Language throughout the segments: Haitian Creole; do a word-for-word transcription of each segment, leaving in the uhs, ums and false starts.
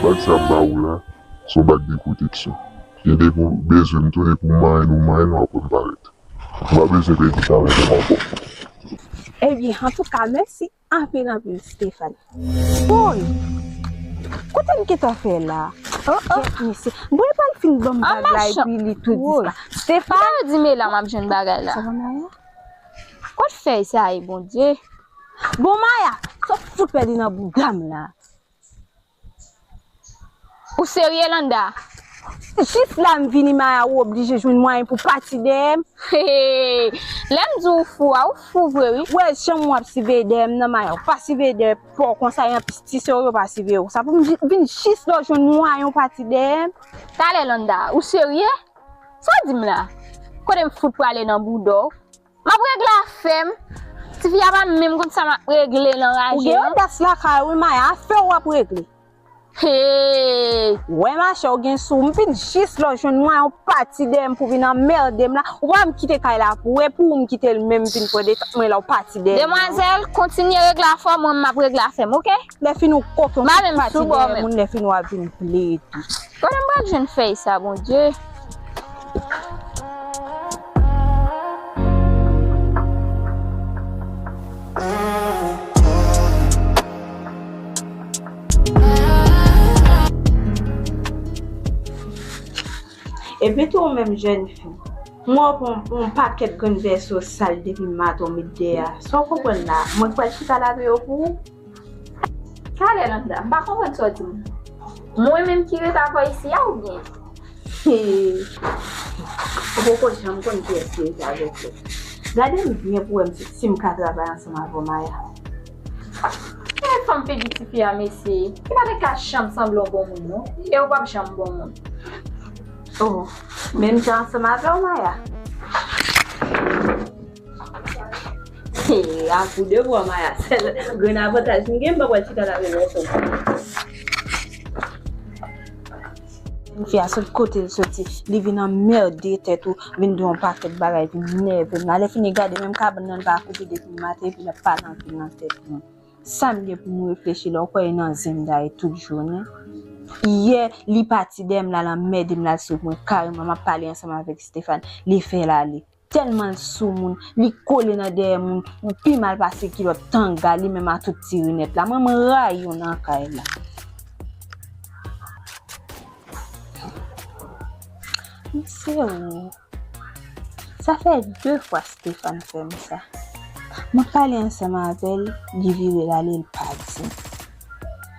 Bag sa m ba ou la, se yon bag de pwoteksyon. E depi w bezwen m tou, depi w manyen m, ou manyen m, w ap wè m parèt. Ou pa bezwen pèdi tan avèk mwen ankò. Ebyen, antouka, mèsi anpil, anpil, Stéphane. Woy! Kote m gentan fè la? Oh, oh. Kèt, mesye. Bon, epa l fin ban m bag la, epi li tou di sa. Stéphane! Sa yo di m e la m ap jwenn bagay la. Sa va, Maya? Kot fèy sa ye, Bondye? Bon, Maya, sa w fout pèdi nan bouda m la? Ou serye, Landa? Jis la m vini, Maya, ou oblije jwenn mwayen pou pati dèyè m. Hey, lè m di w fou a, ou fou vre, wi. Wè, jan w ap siveye dèyè m nan, Maya, ou pa siveye dèyè pa w konsa, e anplis ti sè w yo pa siveye w. Sa pou m ji-, vin jis la w jwenn mwayen w pati dèyè m. Talè, Landa, ou serye? Sa w di m la? Kote m fout prale nan bouda w? M ap regle afè m. Tifi a pa menm konn sa m ap regle l anraje. Ou gen odas lakay ou, wi, Maya, afè w w ap regle. Hey! Wè, machè, ou gen sou. M vin jis la w jwenn mwayen w pati dèyè m pou vin anmède m la. Ou pa m kite kay la pou ou, e pou ou m kite l menm vin pran de mwen la w pati dèyè m. Demwazèl, kontinye regle afè w, mwen m ap regle afè m, oke? Lè fini w koke yon ti pati dèyè moun, lè fini w ap vin plede. Kote m pral jwenn fèy sa, Bondye? Epi tou, ou menm jèn fi, m wè w pran yon pakèt grenn vèso sal depi maten w met dèyè a. Sa w konprann la? Mwen k pral chita lave yo pou ou? Talè, Landa, m pa konprann sa w di m. Mwen menm ki ret avè w isi a oubyen? Ou poko janm konn kiyès ki rete avèk ou. Gade m byen pou wè m si, si m ka travay ansanm avè w, Maya. E fanm figi tifi a, mesye. Li pa te ka janm sanble yon bon moun, non. E ou p ap janm bon moun. Oh, menm jan ansanm avè w, Maya. He, a kou de bwa, Maya. Sèl grenn avantaj m gen, m pa pral chita lave lòt moun. Fi a sot kote l soti, li vin anmède tèt ou, vin di yon pakèt bagay, vin nève m. Lè fini gade, menm kabann nan li pa koupe depi maten, epi l ap pale anpil nan tèt mwen. Sa m gen pou m reflechi la, ou kwè e nan zen m t ale tout jounen? Yè, li pati dèyè m la, l anmède m, l al swiv mwen kareman, m ap pale ansanm avèk Stéphane, li fè l ale. Tèlman l sou moun, li kole nan dèyè moun, pi mal pase kilòt tanga, li menm a tout ti rinèt la. Mwen, mwen rayi w nan kay la. Mesye o, sa fè de fwa Stéphane fè m sa. Mwen pale ansanm avè l, li vire l ale, l pa di m.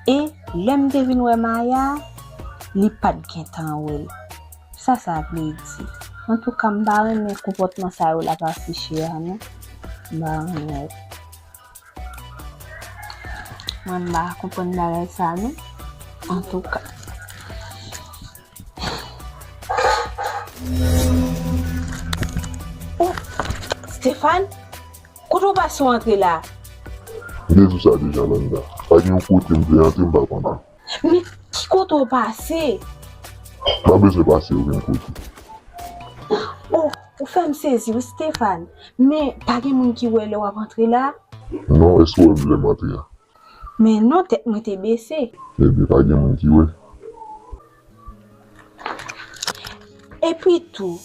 E lè m te vin wè Maya, li pa t gentan wè l. Sa sa vle di? Antouka, m pa renmen konpòtman sa yo l ap afiche a, non. M pa renmen l. Mwen, m pa konprann bagay sa, non. Antouka. Oh, Stéphane, kote w pase w antre la? M te di w sa deja, Landa. Pa gen yon kote m vle antre, m p ap antre. Men ki kote w pase? M pa bezwen pase okenn kote. Oh, ou fè m sezi wi, Stéphane. Men pa gen moun ki wè lè w ap antre la? Non, èske w wè m lè m antre a? Men non, tèt mwen te bese. Ebyen, pa gen moun ki wè. Epi tou,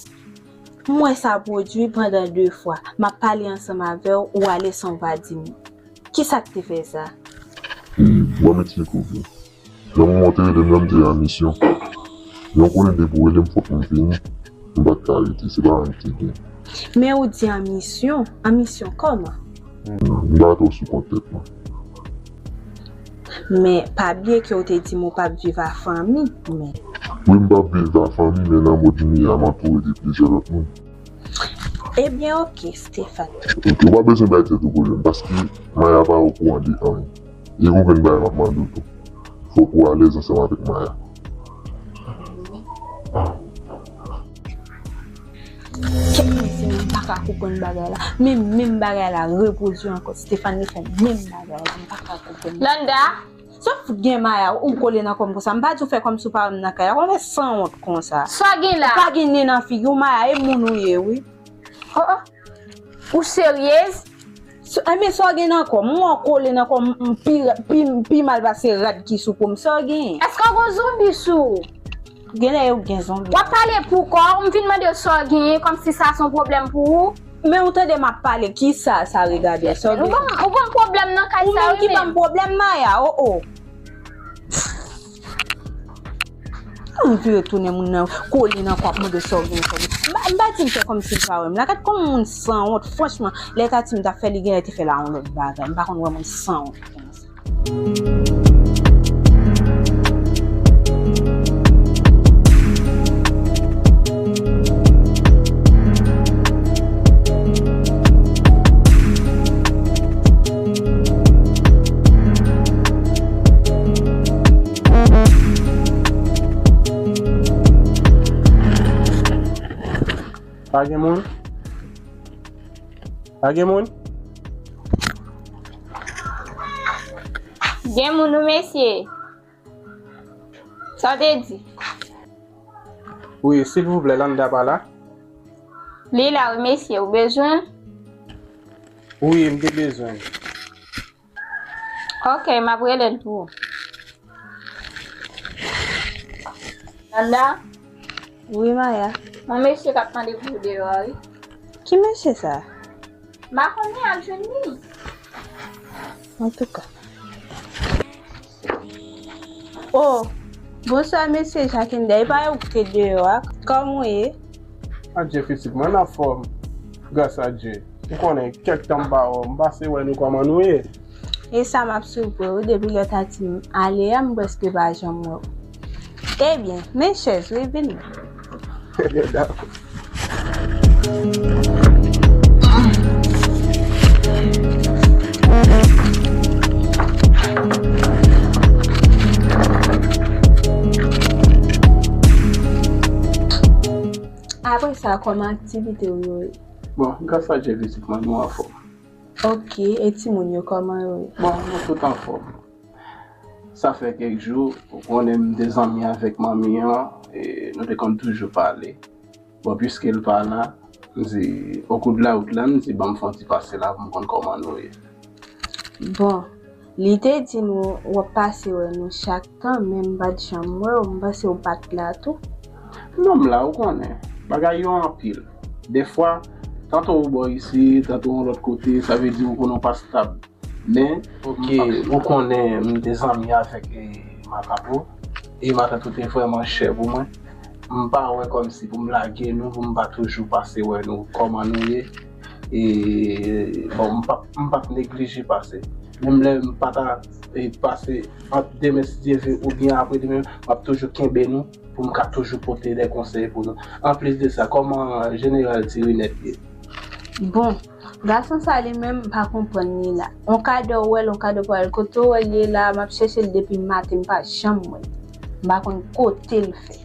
m wè sa pwodui pandan de fwa. M ap pale ansanm avè w, ou ale san w pa di m. Kisa k te fè sa? E, ban m eksplike w byen. Nan moman w te rele m nan, m te an misyon. Men w konnen depi w rele m, fòk m vini. M pa t ka rete, se pa anyen ki te gen. Men ou di an misyon? An misyon kòman? M pa twò sou kont tèt mwen. Men pa bliye ke w te di m ou p ap viv a fanmi, men. Wi, m p ap viv a fanmi, men nan mond m ye a, m antoure de plizyè lòt moun. Ebyen, oke, Stéphane. Oke, ou pa bezwen bay tèt ou pwoblèm, paske Maya pa okouran de anyen. E konprann bagay m ap mande w tou. Fòk ou alèz ansanm avèk Maya. Kèt mesye, mwen pa ka konprann bagay la. Men menm bagay la repwodui ankò. Stéphane li fè menm bagay la. Mwen pa ka konprann. Landa! Sa w fout gen Maya, ou kole nan kò m konsa. M pa di w fè kòmsi w pa wè m nan kay la. Kòman w fè sanwont konsa? Sa w gen la? Ou pa gen nen nan figi w, Maya, e moun ou ye, wi. Oh, oh. Ou seryez? So, enben, sa w gen nan kò m? M wè w kole nan kò m, m pi, pi, pi mal pase rad ki sou po m. Sa w genyen? Èske w gen zonbi sou ou? Genlè yo gen zonbi. W ap pale pou kò w, m vin mande w sa w genyen, kòmsi sa se yon pwoblèm pou ou. Men ou tande m ap pale, kisa sa regade w? Sa w Ou gen? ban, ou ban m pwoblèm nan kay Ou sa, menm wi, ki ban men. m pwoblèm, Maya, o, o. An vire tounen moun nan, kole nan kò ap mande sa w gen, sa w gen. M pa, m pa di m fè kòmsi l pa wè m la. Gad kòman moun sanwont, franchman. Lè Tati m t ap fè, li genlè te fè la yon lòt bagay. M pa konn wè moun sanwont konsa. Pa gen moun? Pa gen moun? Gen moun, wi, mesye. Sa w te di? Wi, silvouplè, Landa pa la? Li la, wi, mesye, ou bezwen? Wi, m te bezwen. Ok, m ap rele l pou ou. Landa? Wi, Maya. Yon mesye k ap mande pou ou deyò a, wi. Ki mesye sa? M pa konnen, al jwenn li. Antouka. Oh, bonswa, mesye Jakinde. E pa ou ki te deyò a? Kòman w ye? Adye, pitit mwen, m anfòm. Gras a Dye. Ou konnen, kèk tan m pa wè w, m pase wè nou, kòman nou ye? E sa m ap siprann ou, depi lè Tati m ale a, m prèske pa janm wè w. Ebyen, men chèz, wi, vini. Ebyen, dakò. Apre sa, kòman aktivite w yo ye? Bon, gras a Dye, pitit mwen, nou anfòm. Ok, e timoun yo, kòman yo ye? Bon, nou tout anfòm. Sa fè kèk jou, ou konnen m te zanmi avèk manmi an, e nou te konn toujou pale. Bon, piske l pa la, m di, okou de la wout la, m di, ban m fè yon ti pase la pou m konn kòman nou ye. Bon, li te di m w ap pase wè nou chak tan, men m pa t janm wè w, m panse w pa t la tou. Non, m la, ou konnen. Bagay yo anpil. Dèfwa, tanto ou bò isi, tanto yon lòt kote, sa vle di ou konnen w pa stab. Men, ok, ou konnen m te zanmi avèk, e, matant ou, e matant ou te vrèman chè pou mwen. M pa wè kòmsi pou m lage nou, pou m pa toujou pase wè nou, kòman nou ye. E, bon, m pa, m p ap neglije pase. Menm lè m pa ta, e, pase ant demen, si Dye vle, oubyen apre demen, m ap toujou kenbe nou pou m ka toujou pote de konsèy pou nou. Anplis de sa, kòman Jeneral Tirinèt ye? Bon, gason sa li menm, m pa konprann li la. On kadè w wè l, on kadè w pa wè l. Kote w wè l ye la, m ap chèche l depi maten, m pa janm wè l. M pa konn kote l fè.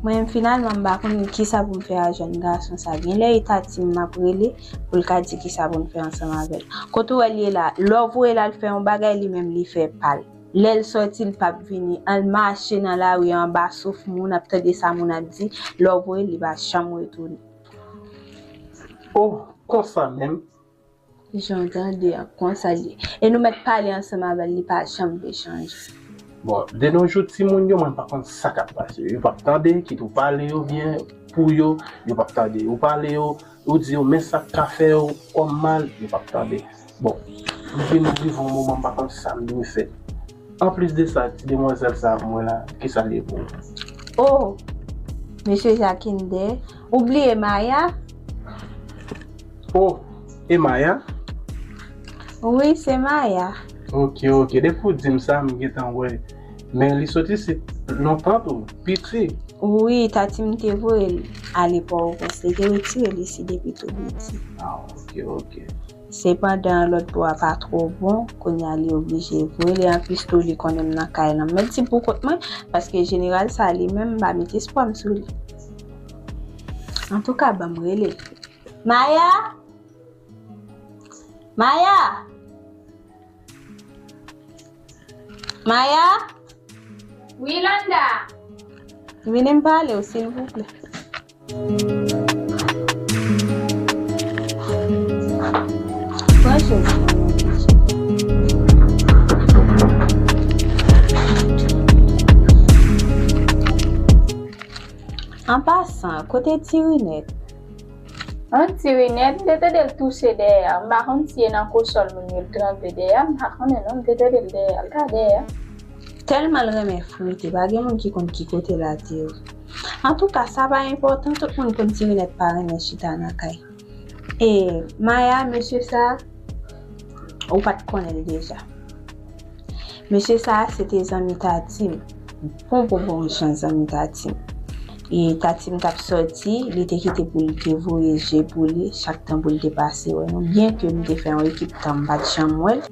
Mwen menm, finalman, m pa konn kisa pou m fè a jèn gason sa. Genlè e Tati m m ap rele pou l ka di kisa pou n fè ansanm avè l. Kote w wè l ye la, lè w voye l al fè yon bagay, li menm li fè pa l. Lè l sòti, l p ap vini. Al mache nan lari anba souf moun, ap tande sa moun ap di, lè w voye l, li pa janm retounen. Oh, konsa menm? Jan w tande an, konsa l ye. E nou mèt pale ansanm avè l, li pa janm vle chanje. Bon, de nos jours, timoun yo, mwen pa konn sa k ap pase. Yo p ap tande, kit ou pale yo byen pou yo, yo p ap tande. Ou pale yo, ou di yo, men sa k ka fè yo kòm mal, yo p ap tande. Bon, m vin rive yon moman, m pa konn sa m dwe fè. Anplis de sa, ti demwazèl sa a mwen la, kisa l ye pou ou? Oh, mesye Jakinde, ou bliye Maya? Oh, e Maya? Wi, se Maya. Ok, ok. Depi w di m sa, m gentan wè. Men li sot isit lontan tou, piti. Wi, Tati m te voye l ale Pòtoprens. Li te retire l isit depi tou piti. Ah, ok, ok. Sepandan, lòt bò a pa twò bon, kounye a li oblije voye l. E anplis tou, li konnen m nan kay lan. M mèt di pou kont mwen, paske jeneral sa li menm, m pa met espwa m sou li. Antouka, ban m rele l. Maya! Maya! Maya? Wi, Landa. Vini m pale w, silvouplè. An pasan, kote Ti Rinèt? An, Ti Rinèt, m te tande l touche dèyè a. M pa konn si e nan kosòl moun yo l tranpe dèyè a, m pa konnen non, m te tande l dèyè a, l ta dèyè a. Tèlman l renmen fwote, pa gen moun ki konn ki kote l ateri. Antouka, sa pa enpòtan, tout moun konn Ti Rinèt pa renmen chita nan kay. E Maya, mesye sa, ou pa t konnen l deja. Mesye sa a, se te zanmi Tati m. Bon, bon, bon, jan zanmi Tati m. E Tati m t ap sòti, li te kite pou li te voye je pou li, chak tan pou li te pase wè nou. Byenke m te fè yon ekip tan m pa t janm wè l.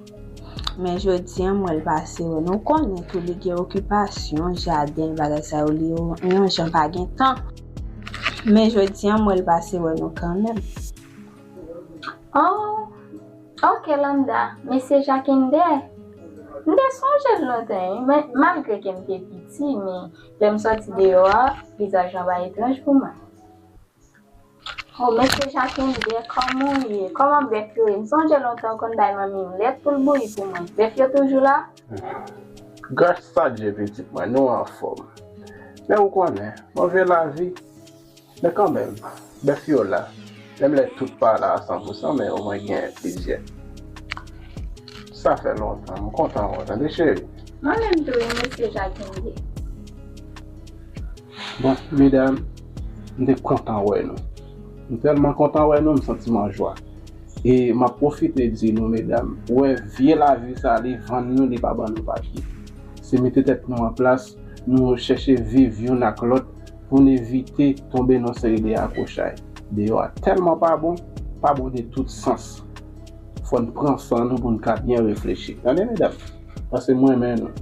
Men jodi a, m wè l pase wè nou. Ou konnen tou, li gen okipasyon, jaden, bagay sa yo, li yo, yon jan pa gen tan. Men jodi a, m wè l pase wè nou kanmenm. Oh, ok, Landa, mesye Jakinder. M te sonje l lontan, wi, men malgre ke m te piti, men lè m sòti deyò a, vizaj lan pa etranj pou mwen. Oh, mesye Jakinder, kòman w ye? Kòman bèf yo ye? M sonje lontan w konn bay manmi m lèt pou l bouyi pou mwen. Bèf yo toujou la? Gras a Dye, pitit mwen, nou anfòm. Men ou konnen, move lavi. Men kanmenm, bèf yo la. Menm lè tout pa la a san pou san, men omwen gen plizyè. Sa fè lontan, m kontan wè w, tande cheri. Mwen menm tou wi, mesye Jakinder. Bon, medam, m te kontan wè nou. M tèlman kontan wè nou, m santi m an jwa. E m ap pwofite di nou, medam, ou wè vye lavi sa, li vann nou, li pa ban nou papye. Se mete tèt nou an plas, nou chèche viv youn ak lòt pou n evite tonbe nan seri de akwochay. Deyò a tèlman pa bon, pa bon de tout sans. Fò n pran san nou pou n ka byen reflechi. Tande, medam? Paske m renmen nou.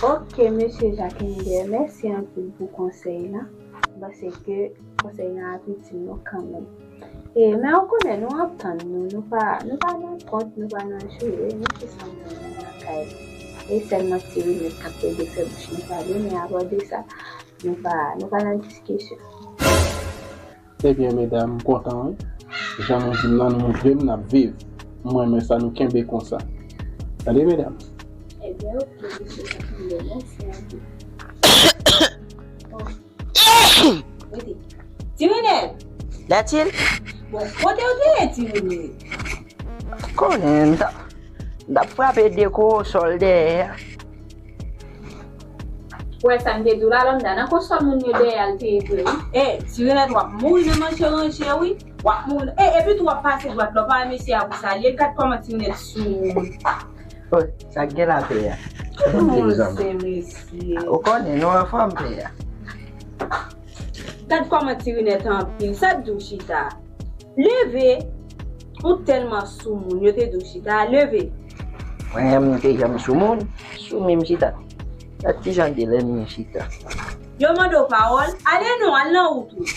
Ok, mesye Jakinder, mèsi anpil pou konsèy lan. M panse ke konsèy lan ap itil nou kanmenm. E, men ou konnen, nou antann nou, nou pa, nou pa nan kont, nou pa nan joure, nou jis antann nou nan kay la. E sèlman Ti Rinèt k ap plede fè bouch nou pale, men apa de sa, nou pa, nou pa nan diskisyon. Ebyen, medam, m kontan, wi. Jan nou di m nan, nou montre m n ap viv. M renmen sa, nou kenbe konsa. Tande, medam? Ebyen, ok, mesye Jakinder, mèsi anpil. Rete. Ti Rinèt! Latil? Bon, kote w te ye, Ti Rinèt? Konnen, m t ap, m t ap frape de kosòl dèyè. Ou wè sa m te di w la, Landa, nan kosòl moun yo dèyè a l te ye vre, wi. E, Ti Rinèt, w ap mouri nan manche ranje, wi. W ap mouri. E, epi tou w ap pase dwat la, w pa wè mesye a pou salye l, gad kòman Ti Rinèt sou moun. Oy, sa k gen la, pè a? Monchè, mesye. Ou konnen, nou anfòm, pè a. Gad kòman Ti Rinèt anpil. Sa k di w chita? Leve! Ou tèlman sou moun, yo te di w chita. Leve! Mwen menm, m te janm sou moun, sou mi m chita. Gad kijan de lè m chita. Yo mande w pawòl? Ale non, al nan wout ou.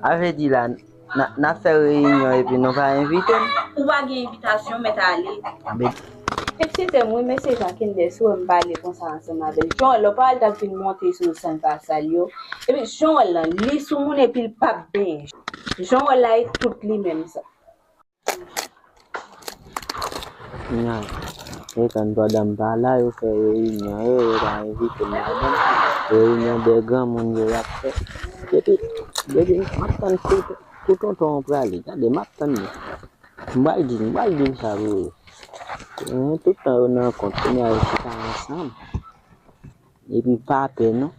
A vle di la, n a, n a fè reyinyon epi nou pa envite m. Ou pa gen envitasyon, mèt ale. Anben. Ekside m wi, mesye Jakinder, si w wè m pale konsa ansanm avè l. Jan w wè l, pa al t ap vin monte sou san l pa sal yo. Epi jan w wè l lan, li sou moun epi l p ap benyen. Jan w wè l la, e tout li menm sa. Nya, e tann pandan m pa la, yo fè reyinyon, yo, yo pa envite m ladan. Reyinyon de granmoun yo y ap fè. Depi, depi, m ap tann kou, kou tonton an prale. Gade, m ap tann li. M pral di, m pral di l sa pou yo. Tout tan yo nan kont, kounye a yo chita ansanm. Epi pa pè non.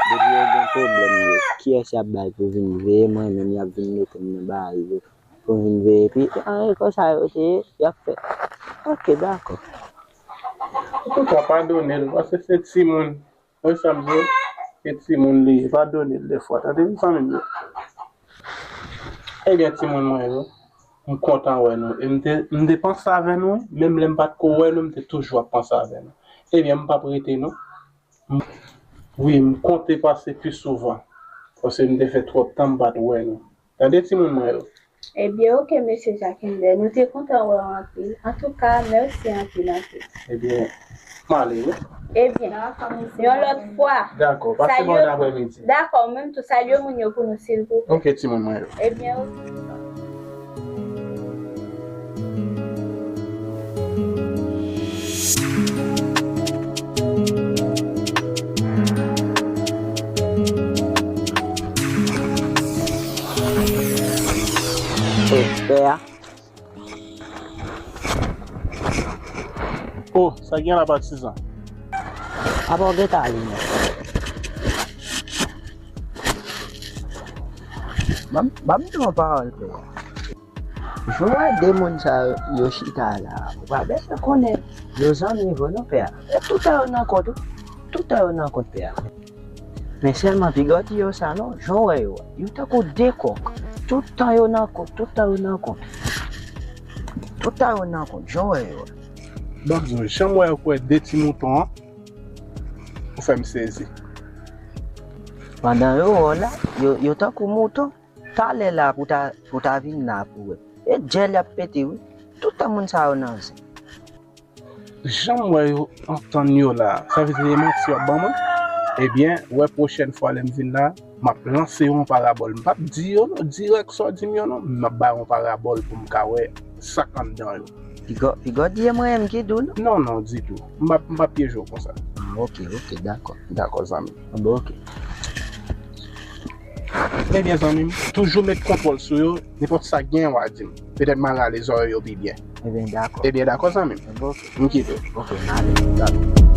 Depi yo gen pwoblèm yo, kiyès y ap bay pou vin veye mwen menm, y ap vin mete m nan bagay yo pou vin veye. Epi anyen konsa yo te ye, y ap fè. Ok, dakò. Antouka, padone l, paske se timoun. Wè sa m di w, se timoun li ye, padone l de fwa, tande m zanmi m yo. Ebyen, timoun mwen yo, m kontan wè nou. E m te, m te panse avè nou, wi. Menm lè m pa t ko wè nou, m te toujou ap panse avè nou. Ebyen, m p ap rete non. M, wi, m konte pase pi souvan. Paske m te fè twòp tan m pa t wè nou. Tande timoun mwen yo. Ebyen, ok, mesye Jakinder, nou te kontan wè w anpil. Antouka, mèsi anpil, anpil. Ebyen, m ale, wi. Ebyen, yon lòt fwa. Dakò, pase bòn aprèmidi. Dakò, menm tou, salye moun yo pou nou, silvouplè. Ok, timoun mwen yo. Ebyen, ok. Pè a. Oh, sa gen la patizan? Apa w gentan ale non? Ban m, ban m di w yon pawòl, pè. Jan w wè de moun sa yo, yo chita la, ou pa bezwen konnen yo zanmi vre non, pè a. E tout tan yo nan kont, wi. Tout tan yo nan kont, pè a. Men sèlman piga w di yo sa non, jan w wè yo a. Yo tankou de kòk. Tout tan yo nan kont, tout tan yo nan kont. Tout tan yo nan kont, jan w wè yo a. Ban m di w, jan m wè yo kwè de ti mouton an, ou fè m sezi. Pandan yo wè w la, yo, yo tankou mouton. Talè la pou ta, pou ta vin la pou wè. E djèl y ap pete, wi. Tout tan moun sa yo nan zen. Jan m wè yo antann yo la, sa vle di se manti y ap ban mwen? Ebyen, wè pwochèn fwa lè m vin la, m ap lanse yon parabòl. M p ap di yo non, dirèk sa w di m yo non, m ap ba yon parabòl pou m ka wè sa k anndan yo. Piga, piga w di e mwen menm ki di w non? Non, non, ditou. M p ap, m p ap pyeje w konsa. Ah, ok, ok, dakò. Dakò, zanmi. Ah, bon, ok. Ebyen, zanmi m, toujou met kontwòl sou yo, nenpòt sa k genyen w a di m. Petèt m a rale zòrèy yo pi byen. Ebyen, dakò. Ebyen, dakò, zanmi m. Ah, bon, ok. M kite w. Ok, m ale. Dakò.